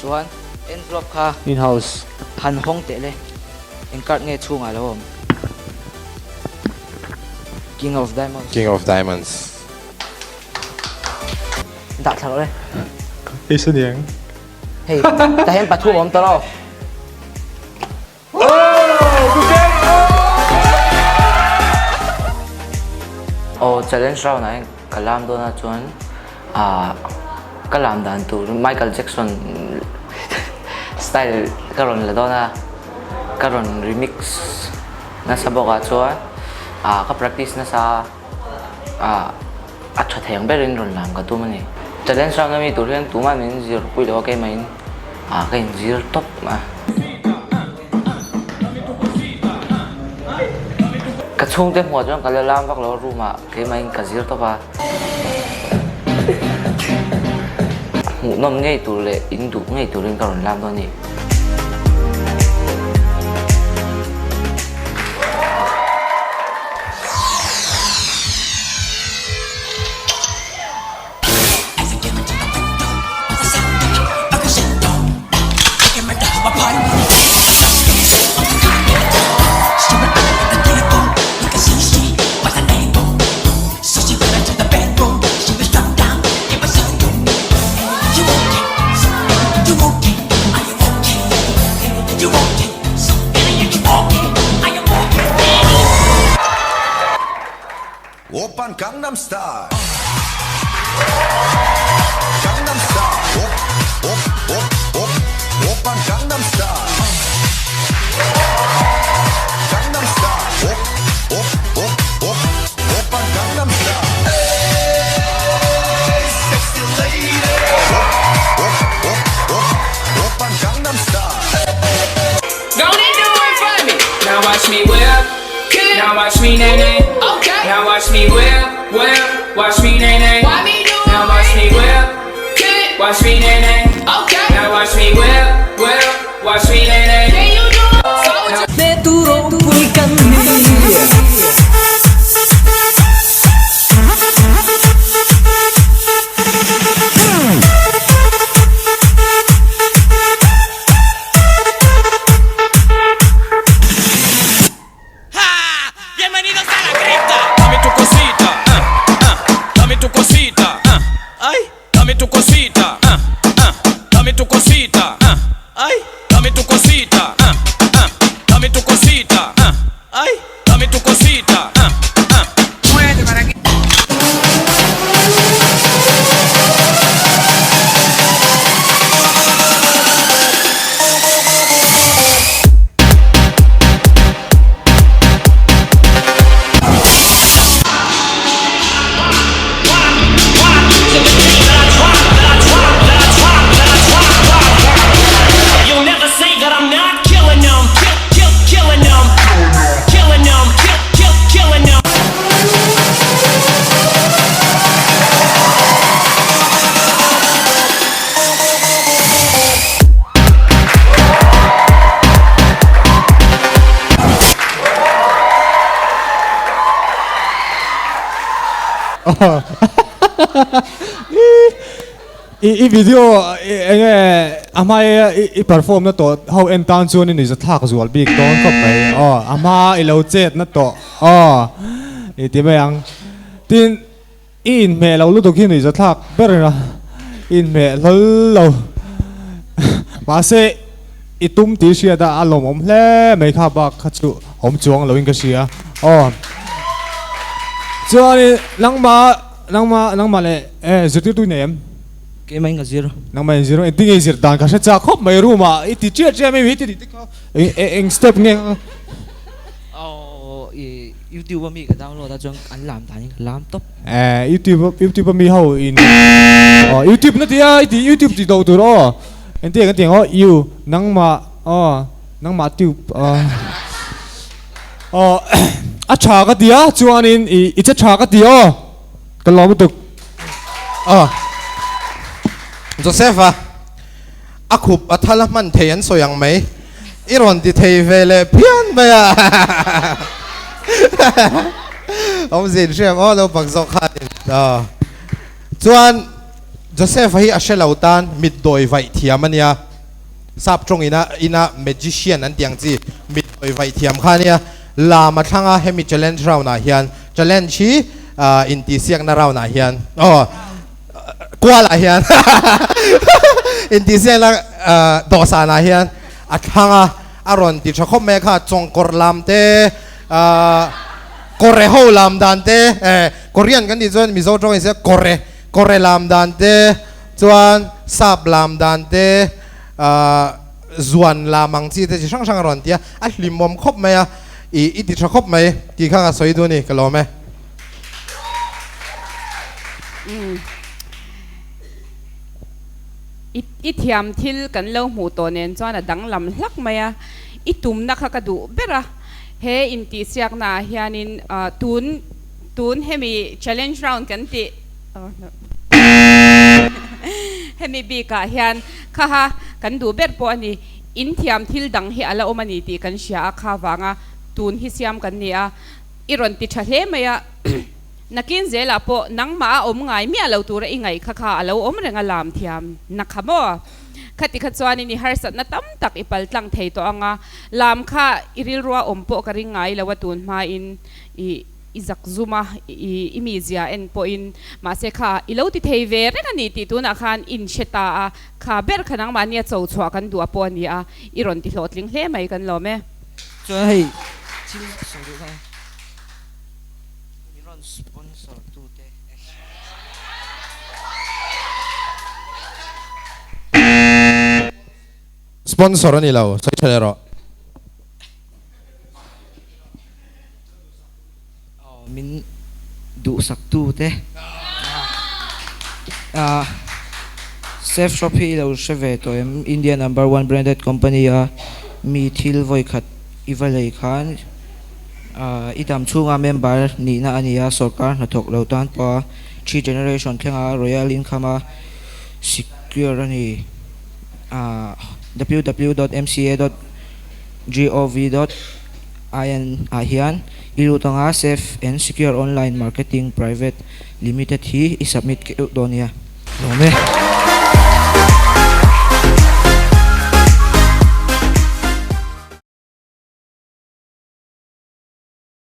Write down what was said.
Chuan envelope kha In house. Han hawng teh le. Eng card nge chhungah lo awm? King of Diamonds. King of Diamonds. Dah thla rawh le. Hei sa niang. Hei, tah hian pathum a awm tawh lo. Aw challenge round ah hian ka lam dawn a chuan ah ka lam dan tur Michael Jackson style ka rawn la dawn a ka rawn remix nasa bawk ah chuan ah ka practice nasa a ah a tha thei ang berin rawn lam ka tum a ni. Challenge round ami tur hian tumah min zir pui lo a keimah in ah ka inzir tawp a. Ka chhungte hmuh chuan ka la lam vak lo a room ah keimah in ka zir tawp a. Hmuhnawm ngei tur leh in duh ngei turin ka rawn lam dawn a ni. Oppan Gangnam Style Gangnam Style Op op op op Oppan Gangnam Style Gangnam Style Op op op op Oppan Gangnam Style Hey sexy lady Op op op op Oppan Gangnam Style Gonna do it for me Now watch me whip Now watch me nae nae Now watch me whip whip Watch me nae nae Now watch me whip Watch me nae nae Now watch me whip whip Watch me nae nae I i video enge a hma i perform na tawh ho en tan chuan i nuihza thlak zual bik dawn khawp mai aw a hma i lo chet na tawh aw i ti mai ang tin I inhmeh lo lutuk hi nuihza thlak ber a, i inhmeh hlawl lo. Mahse, i tum tih hriat a, a lawmawm hle mai kha bak kha chu awm chuang loin ka hria. Aw. Chuanin nangmah, nangmah, nangmah leh eh zirtirtu i nei em? Keimah in ka zir. Nangmah in zir, engtin nge i zir dan ka hre chak khawp mai room ah i ti chiah chiah mai i ti ti kha eng step nge kha? Aw i YouTube a mi ka download a chuan an lam dan in ka lam tawp. Eh YouTube YouTube a mi ho in aw YouTube na tia i ti YouTube ti do tur aw engtin kan ti ang aw you nangmah aw nangmah tube aw aw a tha ka ti a chuanin i i che tha ka ti aw ka lawm lutuk aw Joseph a A khup a thal a hman thei an sawi ang mai. I rawn ti thei ve leh phian mai a. Awmzia in hriam aw lo pak zawk khan in aw. Chuan Joseph-a hi a hre lo tan mitdawi vaih thiam a nia. Sap tawng ina ina magician an tih ang chi mit hawi vaih thiam kha ania. Lam a thlang a hemi challenge round ah hian challenge hi intihsiakna round ah hian aw kual ah hian intihsiakna dawhsan ah hian a thlang a a rawn ti tha khawp mai a kha chawngkawr lam te kawre ho lam dan te Korean kan tih chuan Mizo tawng in sia kawre kawre lam dan te chuan sap lam dan te Zuan lam ang chi te chi hrang hrang a rawn ti a, a hlimawm khawp mai a, i i ti tha khawp mai tih kha ka sawi duh a ni, ka lawm e. I i thiam thil kan lo hmuh tawh nen chuan a danglam hlak mai a, i tumna kha ka duh ber a, he intihsiakna ah hianin tun tun hemi challenge round kan tih Hemi bikah hian khaha kan duh ber pawh a ni. In thiam thil dang hi a la awm a ni tih kan hria a, kha vanga tun hi siam kan ni a, i rawn ti tha hle mai a. Nakin zelah pawh nangmah a awm ngai miah lo tura i ngaih kha kha a lo awm reng a lam thiam na kha maw? Khati kha chuanin i harsatna tam tak i pal tlang thei tawh ang a, lam kha i rilrua awm pawh ka ring ngai lo a tun hmain i I zak zum a, i mizia en pawhin mahse kha i lo ti thei ve reng a ni tih tunah khan i inhre ta a, kha ber kha nangmahnia cho chhuah kan duh a pawh a ni a, i rawn ti hlawhtling hle mai kan lawm e. Chuan hei thil sawi duh kha min rawn sponsor tu te. Sponsor a ni lo, sawi tha leh rawh. Min duhsak tu te Safe Shop hi i lo hre ve tawh em? India number one branded company a mi thil vawi khat i va lei khan i dam chhunga member nihna a ni a, sawrkar hnathawk lo tan pawha three generation thlenga royal income a secure a ni. www.mca. Gov. In ah hian i lut anga Safe and Secure Online Marketing Private Limited hi i submit keuh dawn nia. Lawm e.